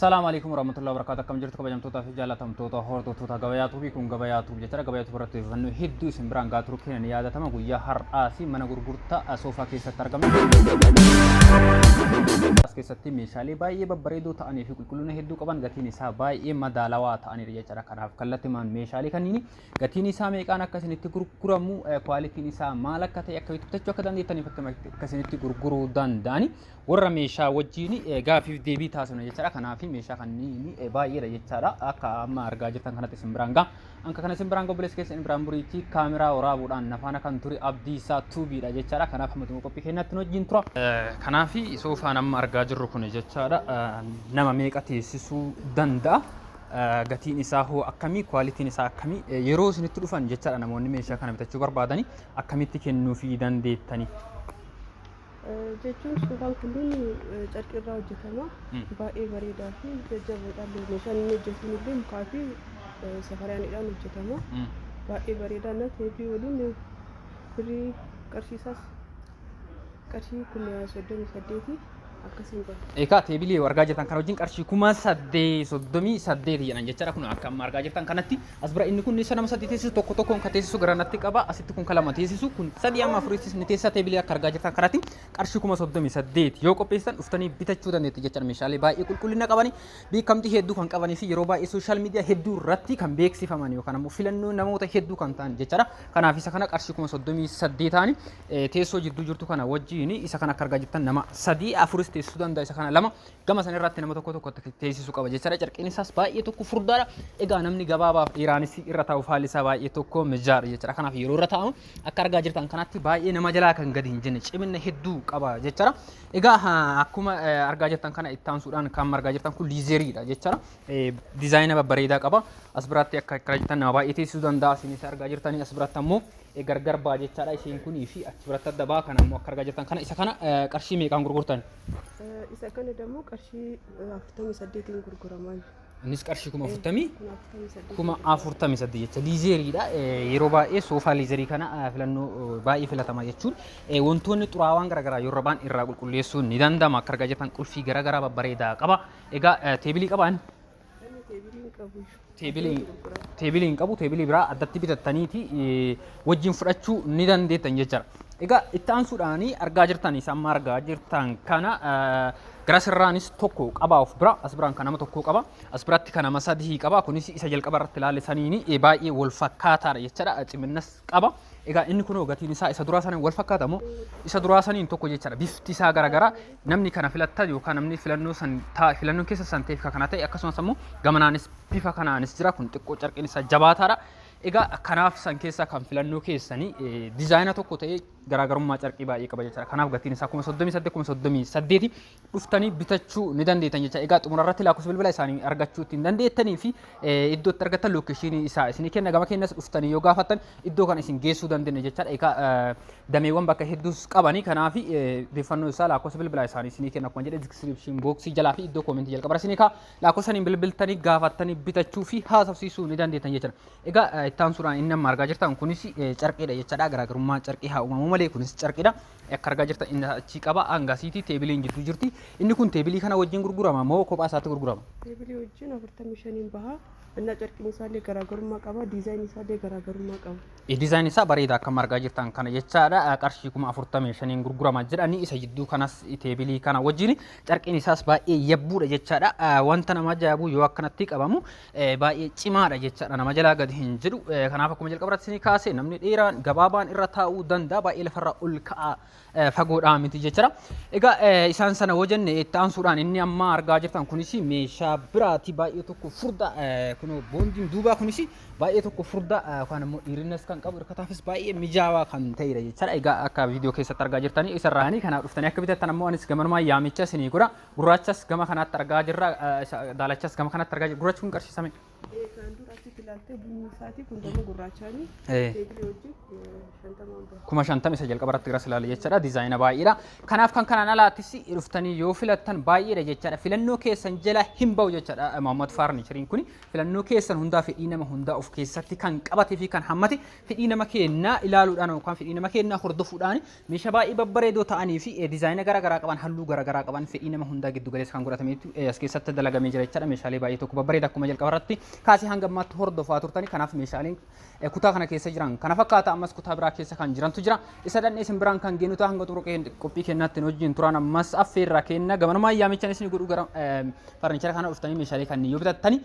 Salaamu alaikum warahmatullahi wabarakatuh. Akkam jirtu kabajamtootaa fi jaalatamtoota hordoftoota Gabayaa Tuubii? Kun Gabayaa Tuub jechuudha. Gabayaa Tuub irratti odeeffannoo hedduu isin biraan gahaa turu keenya ni yaadatama. Guyyaa har'aas mana gurgurtaa soofaa keessatti argamna. As keessatti meeshaalee baay'ee babbareedoo ta'anii fi qulqullina hedduu qaban, gatiin isaa baay'ee madaalawaa ta'anidha jechuudha. Kanaaf kallattimaan meeshaalee kanneen gatiin isaa meeqaan akka isinitti gurguramu, kwaalitiin isaa maal akka ta'e, akkamitti bitachuu akka dandeettaniif, akka isinitti gurguruu danda'ani warra meeshaa wajjin gaafiif deebii taasifna jechaadha. Kanaaf meeshaa kanneen baay'eedha jechaadha. Akka amma argaa jirtan kanatti isin biraan ga'a. Anka kana isin biraan obboleessa keessan biraan buriitti kaameraa waraabuudhaan nafaana kan ture Abdiisaa Tuubiidha jechaadha. Kanaaf hamma qophii keenyatti nu wajjin tura. Kanaaf soofaan amma argaa jirru kun jechaadha, nama meeqa teessisuu danda'a? Gatiin isaa hoo akkamii? Kwaalitiin isaa akkamii? Yeroo isinitti dhufan jechaadha, namoonni meeshaa kana bitachuu barbaadanii akkamitti kennuufii dandeettanii? Jechuun soofaan kunneen carqii irraa hojjetama. Baay'ee bareedaa fi jajjaboodha. Meeshaan inni hojjetuun illee mukaa fi safaraaniidhaan hojjetama. Baay'ee bareedaa na teebii waliin birrii qarshii isaas qarshii 38,000 akkasiin baha. Egaa teebilii argaa jirtan kana wajjin qarshii 38,038 jedhan jechaadha. Kun akka amma argaa jirtan kanatti as bira inni kun isa nama sadii teessisu, tokko tokkoon kan teessisu gara natti qaba. Asitti kun kan lama teessisu, kun sadii amma afurittis ni teessisa. Teebilii akka argaa jirtan kanatti qarshii 38,000 yoo qopheessan dhuftanii bitachuu dandeettu jechaadha. Meeshaalee baay'ee qulqullina qabanii, beekamtii hedduu kan qabanii fi yeroo baay'ee social media hedduu irratti kan beeksifaman yookaan ammoo filannoo namoota hedduu kan ta'an jechaadha. Kanaaf isa kana qarshii 38,000 teessoo jidduu jirtu kana wajjin isa kana akka argaa jirtan nama sadii afuris teessisuu danda'a. Isa kana lama gama san irratti nama tokko tokko teessisuu qaba jechaadha. Carqiin isaas baay'ee tokko furdaadha. Egaa namni gabaabaaf dheeraanis irra taa'uuf haalli isaa baay'ee tokko mijaadha jechaadha. Kanaaf yeroo irra taa'amu akka argaa jirtan kanatti baay'ee nama jalaa kan gadi hin jenne, cimina hedduu qaba jechaadha. Egaa akkuma argaa jirtan kana itti aansuudhaan kan argaa jirtan kun leatheriidha jechaadha. Dizaayina babbareedaa qaba. As biratti akka argaa jirtan nama baay'ee teessisuu danda'a. Isinis argaa jirtanii as biratti ammoo gargar ba'a jechaadha. Isheen kunii fi achi biratti adda ba'a. Kana ammoo akka argaa jirtan kana isa kana qarshii meeqaan gurgurtan? Isa kana immoo qarshii 48n gurguramaa jiru. Innis qarshii 48,000 jecha, leatheriidha. Yeroo baay'ee soofaa leatherii kana filannoo baay'ee filatama jechuun wantoonni xuraawaan garaagaraa yoo irra ba'an irraa qulqulleessuun ni danda'ama. Akka argaa jirtan qulfii garaagaraa babbareedaa qaba. Egaa teebilii qabaan? Teebilii hin qabu, teebilii biraa addatti bitattaniiti wajjin fudhachuu ni dandeettan jechaadha. Egaa itti aansuudhaan argaa jirtan isa amma argaa jirtan kana gara sirraanis tokko qaba of bira, as biraan kan nama tokko qaba, as biratti kan nama sadii qaba. Kunis isa jalqaba irratti ilaalle saniini baay'ee wal fakkaataadha jechaadha, ciminnas qaba. Egaa inni kunoo gatiin isaa isa duraa saniin wal fakkaata moo isa duraa saniin tokko jechaadha? Bifti isaa garaagaraa. Namni kana filatta yookaan namni filannoo san filannoo keessa san ta'eef kana ta'e, akkasumas ammoo gamanaanis bifa kanaanis jira. Kun xiqqoo carqiin isaa jabaataadha. Egaa kanaaf san keessaa kan filannoo keessanii dizaayina tokko ta'ee garaagarummaa carqii baay'ee qaba jechaadha. Kanaaf gatiin isaa 38,000, 38,000, dhuftanii bitachuu ni dandeettan jecha. Egaa xumura irratti lakkoofsa bilbila isaanii argachuu ittiin dandeettanii fi iddoo itti argattan locationii isaa isinii kenna. Gama keenyas dhuftanii yoo gaafattan iddoo kana isin geessuu dandeenya jechaadha. Egaa dameewwan bakka hedduus qabanii, kanaaf odeeffannoo isaa lakkoofsa bilbilaa isaanii isinii kenna. Akkuma jedhe description boxii jalaa fi iddoo commentii jalqaba isinii kaa, lakkoofsa saniin bilbiltanii gaafattanii bitachuu fi haasofsiisuu ni dandeettan jechaadha. Egaa itti aansuudhaan inni amma argaa jirtan kunis carqiidha jechaadha. Garaagarummaa carqii haa uumamu malee kunis carqiidha. Akka argaa jirtan inni achii qaba. Hangasiiti teebiliin jidduu jirti. Inni kun teebilii kana wajjin gurgurama moo kophaa isaatti gurgurama? Teebilii wajjin 45n baha. Innaa carqiin isaallee garaagarummaa qaba. Diizaayinii isaallee garaagarummaa qaba. Diizaayin isaa bareeda akka argaa jirtan kana jechaadha. Qarshii 45,000 gurgurama jedhanii, isa jidduu kanas teebilii kana wajjin carqiin isaas baay'ee yabbuudha jechaadha. Wanta nama ajaa'ibu yoo akkanatti qabamu baay'ee cimaadha jechaadha. Nama jalaa gadi hin jedhu. Kanaaf akkuma jalqaba irratti isinii kaase namni dheeraan gabaabaan irra taa'uu danda'a. Baay'ee lafarraa ol ka'aa fagoodhaa miti jechaadha. Egaa isaan sana yoo jenne, itti aansuudhaan inni amma argaa jirtan kunis meeshaa biraati, baay'ee tokko furda. Kunoo boondiin duubaa kunis baay'ee tokko furda yookaan immoo dhiirinas kan qabu, hirkataafis baay'ee mijaawaa kan ta'edha jechaadha. Egaa akka viidiyoo keessatti argaa jirtanii isarraanii kanaaf dhuftanii akka bitattan ammoo anis gamanumaan yaamicha isinii godha. Gurraachas gama kanaatti argaa jirra. Daalachas gama kanatti argaa jirra. Gurraachi kun qarshii samii? Kan dura achitti ilaaltee bunni isaatii kun dammoo gurraachaanii teebilii wajjin 50. shantamaan baha. 50,000 isa jalqaba irratti gara ilaale jechaadha. Diizaayina baay'eedha. Kanaaf kan kanaan alaattis dhuftanii yoo filattan baay'eedha jechaadha. Filannoo keessan jala hin ba'u jechaadha. Mohaammed Farnicheriin kun filannoo keessan hundaa fedhii nama hundaa of keessatti kan qabatee fi kan hammate fedhii nama kennaa ilaaluudhaan yookaan fedhii nama kennaa hordofuudhaan meeshaa baay'ee babbareedoo ta'anii fi diizaayina garaagaraa qaban halluu garaagaraa qaban fedhii nama hundaa giddu galeessa kan godhatameetu as keessatti dalagamee jira jechaadha. Meeshaalee baay'ee tokko babbareeda akkuma jalqaba irratti kaasee hanga ammaatti hordofaa turtani. Kanaaf meeshaaleen kutaa kana keessa jiran kana fakkaata. Ammas kutaa biraa keessa kan jirantu jira. Isa dhandhee isin biraan kan geenu ta'a hanga xumura qophii kennaatti wajjin turan ammas affeerraa kenna. Gamanumaa yaamichaan isin godhu gara farnichara kana dhuftanii meeshaalee kanneen yoo bitattani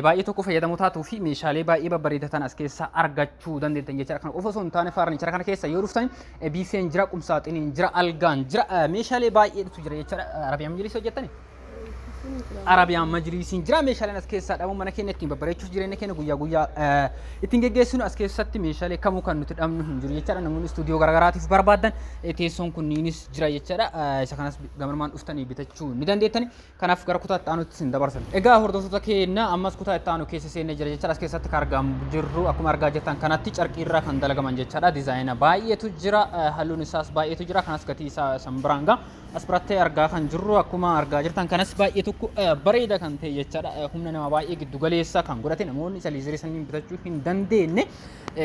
baay'ee tokko fayyadamoo taatuu fi meeshaalee baay'ee babbareedatan as keessa argachuu dandeettan jechaadha. Kana qofa osoo hin taane farnichara kana keessa yoo dhuftan biifeen jira, qumsaaxiniin jira, algaan jira, meeshaalee baay'eetu jira jechaadha. Arabiyaan majlisii hojjettani? Arabiyaan majlisiin jira. Meeshaaleen as keessaa dhabu mana keenya ittiin babbareechuuf jireenya keenya guyyaa guyyaa ittiin geggeessinu as keessatti meeshaalee kamuu kan nuti dhabnu hin jiru jechaadha. Namoonni istuudiyoo garaagaraatiif barbaadan teessoon kunniinis jira jechaadha. Isa kanas gamanumaan dhuftanii bitachuu ni dandeettani. Kanaaf gara kutaa itti aanutti isin dabarsan. Egaa hordoftoota keenya ammas kutaa itti aanu keessa seennee jira jechaadha. As keessatti kan argamu jirru akkuma argaa jirtan kanatti carqii irraa kan dalagaman jechaadha. Diizaayina baay'eetu jira. Halluun isaas baay'eetu jira. Kanas gatii isaa san biraan ga'a. As biratti argaa kan jirru akkuma argaa jirtan kanas baay'ee tokko bareeda kan ta'e jechaadha. Humna nama baay'ee giddu galeessa kan godhate namoonni isa liizerii saniin bitachuu hin dandeenye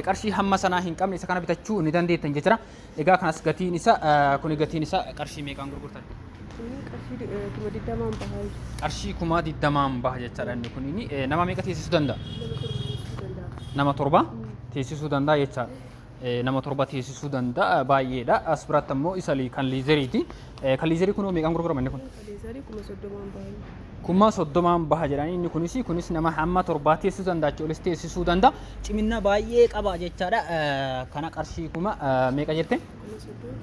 qarshii hamma sanaa hin qabne isa kana bitachuu ni dandeettan jechuudha. Egaa kanas gatiin isa kuni gatiin isa qarshii meeqaan gurgurtan? Inni qarshii 20,000 baha. Qarshii 20,000 baha jechaadha inni kun. Nama meeqa teessisuu danda'a? Nama torba teessisuu danda'a. Nama torba teessisuu danda'a jechaadha. Nama torba teessisuu danda'a baay'eedha. As biratti ammoo isa kan liizeriiti. Kan liizerii kun meeqaan gurgurama inni kun? Leezarii 30,000 baha. 30,000 baha jedhanii inni kunis nama hamma torbaa teessisuu danda'a achi olis teessisuu danda'a. Cimina baay'ee qaba jechaadha. Kana qarshii kuma meeqa jette?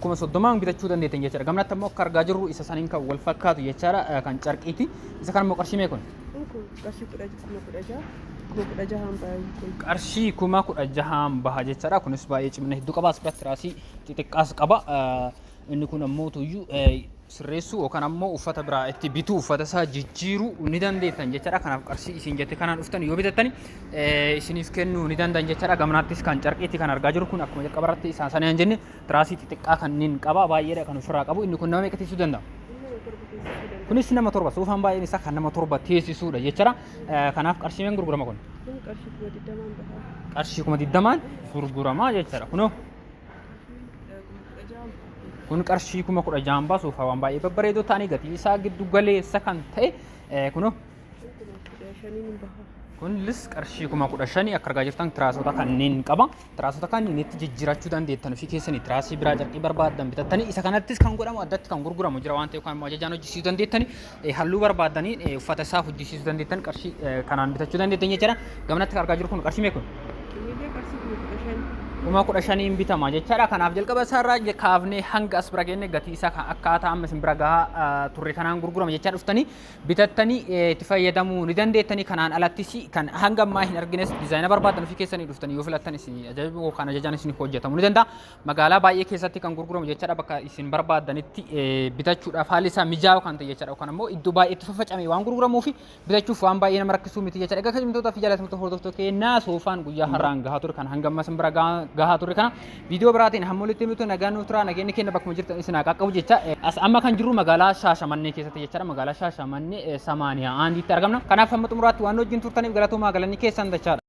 30,000. 30,000 bitachuu dandeettan jechaadha. Gamnatti ammoo akka argaa jirru isa saniin kan wal fakkaatu jechaadha. Kan carqiiti. Isa kana immoo qarshii meeqa kun? Kun qarshii 16,000 16,000 baha kun. Qarshii 16,000 baha jechaadha. Kunis baay'ee cimina hedduu qaba. As biratti tiraasii xixiqqaas qaba. Inni kun ammoo tuyyuu sirreessuu yookaan ammoo uffata biraa itti bituu uffata isaa jijjiiruu ni dandeettan jechaadha. Kanaaf qarshii isin jette kanaan dhuftan yoo bitattani isiniif kennuu ni danda'an jechaadha. Gamnaattis kan carqiitti kan argaa jiru kun akkuma jalqaba irratti isaan sana hin jenne tiraasii xixiqqaa kanneen qaba baay'eedha kan ofirraa qabu. Inni kun nama meeqa teessisuu danda'a? Inni nama torba teessisuu danda'a. Kunis nama torba soofaan baay'een isaa kan nama torba teessisuudha jechaadha. Kanaaf qarshii meeqa gurgurama kun? Kun qarshii 20,000 baha. Qarshii 20,000 gurgurama jechaadha. Kunoo 16,000 baha. kun qarshii 16,000 ba'a soofaa baay'ee babbareedoo ta'anii gatii isaa giddu galeessa kan ta'e kunoo Kun 15,000 baha. Kunis qarshii 15,000 akka argaa jirtan tiraasota kanneen qaba. Tiraasota kanneen itti jijjiirachuu dandeettan ofii keessanii tiraasii biraa carqii barbaaddan bitattanii isa kanattis kan godhamu addatti kan gurguramu jira waan ta'eef kan immoo ajajaan hojjisiisuu dandeettani halluu barbaaddanii uffata isaa hojjisiisuu dandeettan qarshii kanaan bitachuu dandeettan jechaadha. Gamnatti kan argaa jiru kun qarshii meeqa kun? Innillee qarshii 15,000. 15,000 bitama jechaadha. Kanaaf jalqaba isaarraa kaafnee hanga as bira geenne gatii isaa kan akkaataa amma isin bira gahaa turre kanaan gurgurama jechaa dhuftanii bitattanii itti fayyadamuu ni dandeettanii. Kanaan alattis kan hanga ammaa hin argines diizaayina barbaadan ofii keessanii dhuftanii yoo filattan isin ajaju yookaan ajajaan isin hojjetamuu ni danda'a. Magaalaa baay'ee keessatti kan gurguramu jechaadha. Bakka isin barbaadanitti bitachuudhaaf haalli isaa mijaa'aa kan ta'e jechaadha. Yookaan ammoo iddoo baay'eetti faffacamee waan gurguramuuf bitachuuf waan baay'ee nama rakkisuu miti jechaadha. Egaa kabajamtootaa fi jaallatamtoota hordoftoota keenyaa soofaan guyyaa har'aan gahaa ture kan hanga ammaa isin bira gahaa ture kana viidiyoo biraatiin hamma walitti nuti nagaan nu tura nageenyi keenya bakkuma jirtan isin haa qaqqabu jecha. As amma kan jirru magaalaa Shaashamannee keessatti jechaadha. Magaalaa Shaashamannee Samaaniyaa Aandiitti argamna. Kanaaf hamma xumuraatti waan wajjin turtaniif galatoomaa galanni keessan dachaadha.